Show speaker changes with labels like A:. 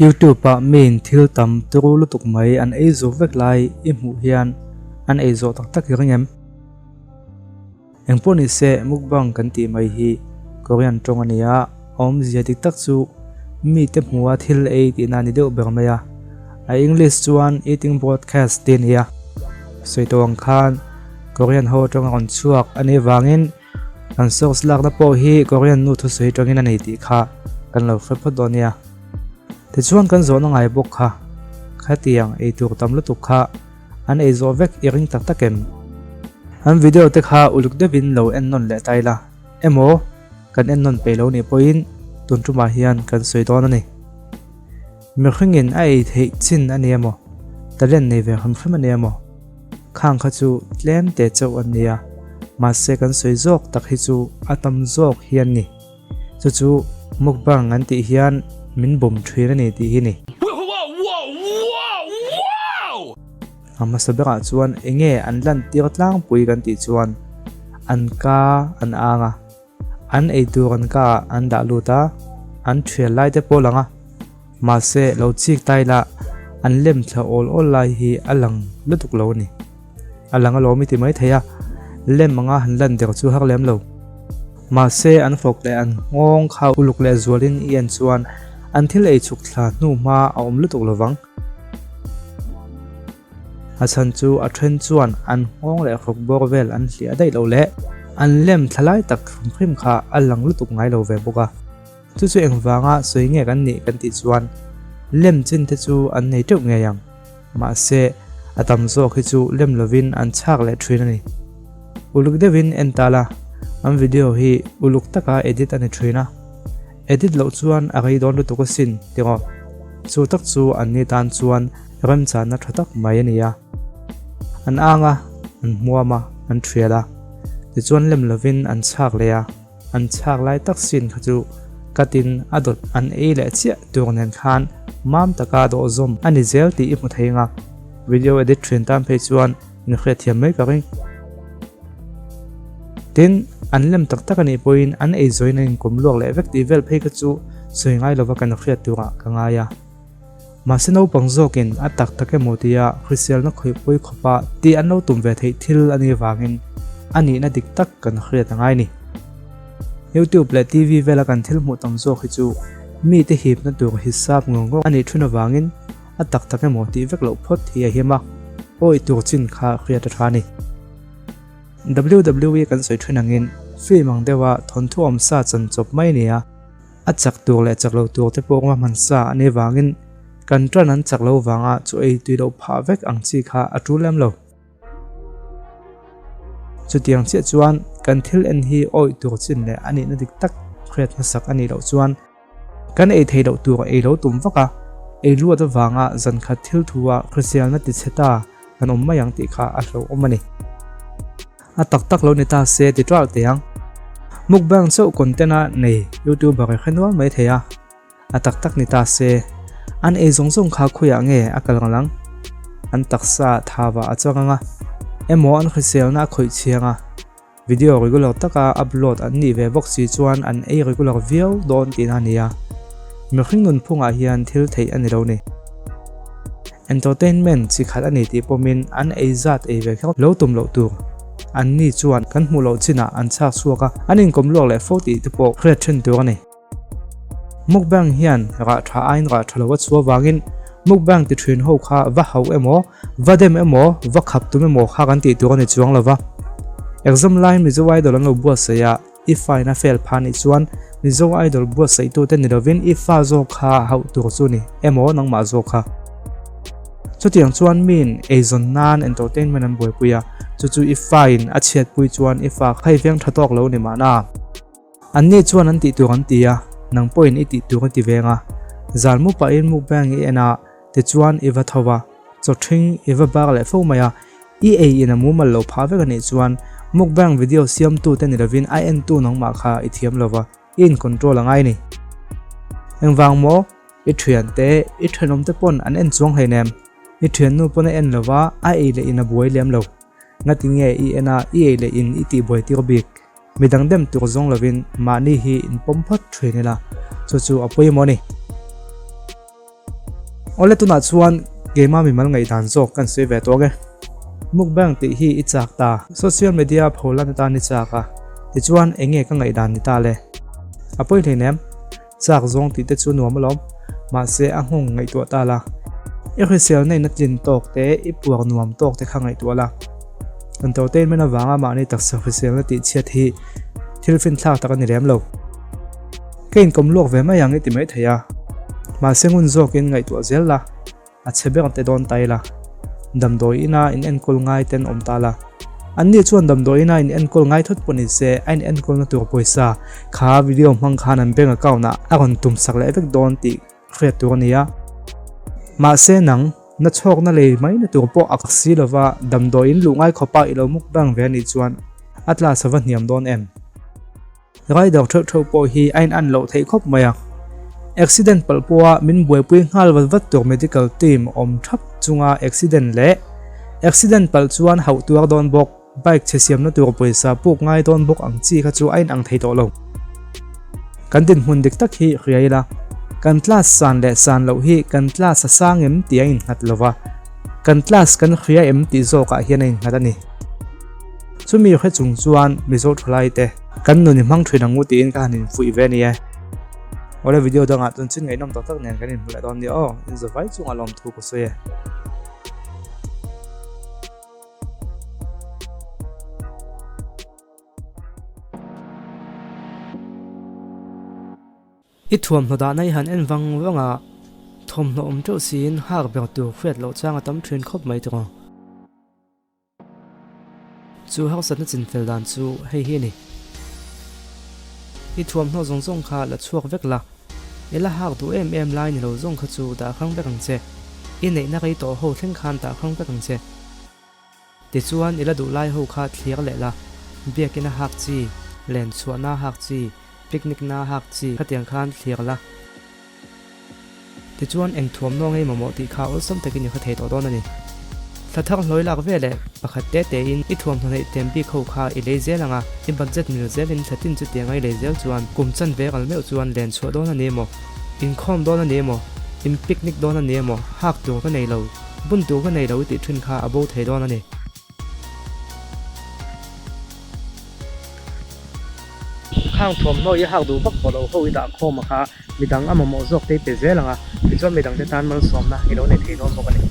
A: YouTube ah miin thil tam turu lutuk mai an ei zawh vek lai i hmuh hian an ei zawh tak tak i ring em? Engpawh ni se mukbang kan tih mai hi Korean tawng a ni a, a awmzia dik tak chu mite hmuha thil ei tihna a ni deuh ber mai a, a English chuan eating broadcast tih a ni a, sawi tawh ang khan Korean ho atanga rawn chhuak a nih vangin Kan source lakna pawh hi Korean nu thusawi tangin a nei tih kha kan lo hre phawt dawn nia. Tichuan kan zawhna ngai bawk kha, khatiang ei tur tam lutuk kha an ei zawh vek i ring tak tak em? An video te kha uluk deuhin lo en nawn leh ta ila, emaw kan en nawn peih lo nih pawhin tun tumah hian kan sawi dawn a ni. Mihringin a ei theih chin a ni emaw, talent nei ve hrim hrim a ni emaw? Khang kha chu tlem te chauh an nia, mahse kan sawi zawk tak hi chu a tam zawk hi an ni. Chu chu mukbang an tih hian min bum thin a ni tih hi ni. A hmasa berah chuan enge an lantir tlangpui kan tih chuan an ka an ang a. An eitur an ka ah an dah lut a, an thial lai te pawh lang a, mahse lo chik ta ila an lem thla awl awl lai hi a lang lutuk lo a ni. A lang alawm i ti mai thei a, lem anga han lan der chu har lem lo. Mahse an fawk leh an nghawng kha uluk leh zualin i en chuan an thil ei chhuk thla hnu hma a awm lutuk lovang. A chhan chu a then chuan an nghawng leh hrawk bawr vel an hliah daih loh leh an lem thla lai tak hrim hrim kha a lang lutuk ngai lo ve bawk a. Chu chu engvanga sawi nge kan nih kan tih chuan lem chin te chu an nei teuh ngei ang. Mahse, a tam zawk hi chu lem lovin an chhak leh thin a ni. Uluk deuhin en ta la, an video hi uluk taka edit a ni thin a. Edit loh chuan a rei dawn lutuk asin tiraw? Chu tak chu anni tan chuan remchanna tha tak mai a ni a. An ang a, an hmuam a, an thial a. Tichuan lem lovin an chhak leh a, an chhak lai tak sin kha chu katin a dawt an ei leh chiah tur nen khan mam taka dawh zawm a ni zel tih i hmu thei ang a. Video edit thin tan phei chuan in hriatthiam mai ka ring. Tin, an lem tak tak a nih pawhin an ei zawin an inkawm luak leh vek tih vel phei kha chu sawi ngai lova kan hriat turah ka ngai a. Mahse naupang zawkin a tak tak emaw tia hriselna khawih pawi khawpa tih an lo tum ve theih thil a nih vangin a nihna dik tak kan hriat a ngai ni. YouTube leh TV vela kan thil hmuh tam zawk hi chu mite hipna tur hisap ngawr ngawr a nih thun avangin a tak tak emaw tih vek loh phawt hi a him a, awih tur chin kha hriat a tha a ni. WWE kan sawi thin angin film ang deuha thawnthu awm sa chan chawp mai a ni a, a chak tur leh chak lo tur te pawh hman sa a nih vangin kan tan an chak lo vanga chu ei tui loh phah vek ang chi kha a tul lem lo. Chutiang chiah chuan kan thil en hi awih tur chin leh a nihna dik tak hriat hmasak a nih loh chuan Kan ei theih loh tur ei lo tum vak a, ei luat avanga zan khat thil thu a hriselna ti chhe ta kan awm mai ang tih kha a hlauhawm a ni. A tak tak lo ni ta se ti ṭalh teh ang. Mukbang chauh content a nei youtuber i hre nual mai thei a, a tak tak ni ta se an ei zawng zawng kha khawiah nge a kal ngal ang? An taksa thava a chang ang a, emaw an hriselna a khawih chhiang a, Video regular taka upload an nih ve bawk si chuan an ei regular viau dawn tihna a ni a, mihring nunphungah hian thil theih a ni lo ni. Entertainment chi khat a ni tih pawmin an ei zat ei ve kher lo tum loh tur. An ni chuan kan hmuh loh chinah an chhak chhuak a, an inkawm luak leh fo tih te pawh hriat then tur a ni. Mukbang hian rah tha aiin rah tha lo a chhuah vangin mukbang ti thin ho kha va hauh emaw, va dem emaw, va khap tum emaw kha kan tih tur a ni chuang lo va. Exam laiin Mizo Idol an lo buatsaih a, i fa in a fail phah nih chuan Mizo Idol buatsaihtute ni lovin i fa zawk kha hauh tur chu ni emaw nangmah zawk kha. Chutiang chuan miin eizawn nan entertainment an buaipui a, chu chu i fa in a chhiatpui chuan i fa kha i veng tha tawk lo ni mahna. Anni chuan an tih tur an ti a, nang pawhin i tih tur a ti veng a. Zal mu pahin mukbang i en a, tichuan i va tho va, chaw ṭhing i va bar leh fo mai a, i ei in a mumal lo phah vek a nih chuan mukbang video siamtu te ni lovin a entu nangmah kha i thiam lo va, i in control a ngai ni. Engvang maw? I ṭhiante, i ṭhenawmte pawn an en chuang hleinem. I ṭhiannu pawn a en lo va, a ei leh in a buai lem lo. Ngatinge i en a, i ei leh in i tihbuai tir bik? Midang dem tur zawng lovin mahni hi in pawm phawt thin ila, chu chu a pawimawh a ni. Awle tunah chuan keima mimal ngaihdan zawk kan sawi ve tawk e. Mukbang tih hi i chak ta, social media pholan atan i chak a, tichuan enge ka ngaihdan ni ta le? A pawi hleinem. Chak zawng tih te chu nuam alawm, mahse a nghawng ngaihtuah ta la. I hriselna in a tlin tawk te, i puak nuam tawk te kha ngaihtuah la. Entertainment avanga mahni taksa hriselna tih chhiat hi thil finthlak tak a ni lem lo. Ka inkawm luak ve mai ang i ti mai thei a, mahse ngun zawkin ngaihtuah zel la. A chhe ber te dawn ta ila, damdawi ina in enkawl ngai ten awm ta la. Anni chuan damdawi ina in enkawl ngai thawt pawh ni se, a in enkawlna tur pawisa kha video hmang khan an bank account ah a rawn tum sak leh vek dawn tih hriat tur a ni a. Mahse nang, na chhawkna lei mai na tur pawh a kak si lova damdawi in luh ngai khawpa i lo mukbang ve a nih chuan a tla sa va hniam dawn em? Rider theuh theuh pawh hi a in an loh theih khawp mai a. Accident palh pawha min buaipui nghal vat vat tur medical team awm thap chunga accident leh accident palh chuan hauh tuar dawn bawk, bike chhe siamna tur pawisa puk ngai dawn bawk ang chi kha chu a in ang thei tawh lo. Kan dinhmun dik tak hi hria ila, kan class san leh san loh hi kan class a sang em tih a innghat lova, kan class kan hria em tih zawkah hian a innghat a ni. Chumi hre chung chuan Mizo thalai te kan nun i hmang thin ang u tiin ka han infuih ve a ni e. Awle video dangah chuan chin ngaihnawm tak tak nen kan inhmu leh dawn nia aw, inzawvai chungah lawmthu ka sawi e. I thuamhnaw dahna i han en vang vang a, thawmhnaw awm teuh siin hak ber tur hriat loh chang a tam thin khawp mai tawh. Chu harsatna chinfel dan chu hei hi a ni. I thuamhnaw zawng zawng kha la chhuak vek la, i la hak duh em em lai ni lo zawng kha chu dah hrang vek ang che. I neihna rei tawh ho thleng khan dah hrang vek ang che. Tichuan i la duh lai ho kha thlir leh la, biakina hak chi, len chhuahna hak chi, picnic na hak chi khatiang khan thlir la. Tichuan eng thuamhnaw ngei mamawh tih kha awlsam takin i hre thei tawh dawn a ni. Thla thar hlawi lak ve leh pakhat te tein i thuamhnaw neih tem bik ho kha i lei zel ang a, i budget mil zelin thla tin chutiang a i lei zel chuan kum chan ve ral meuh chuan len chhuah dawn a ni emaw, inkhawm dawn a ni emaw, in picnic dawn a ni emaw, hak tur ka nei lo, bun tur ka nei lo i tih thin kha a bo thei dawn a ni. Khang thuamhnaw i hak duh vak pawh lo ho i dah khawm a kha. Midang a mamawh zawk te i pe zel ang a, tichuan midangte tan malsawmna i lo nei thei dawn bawk a ni.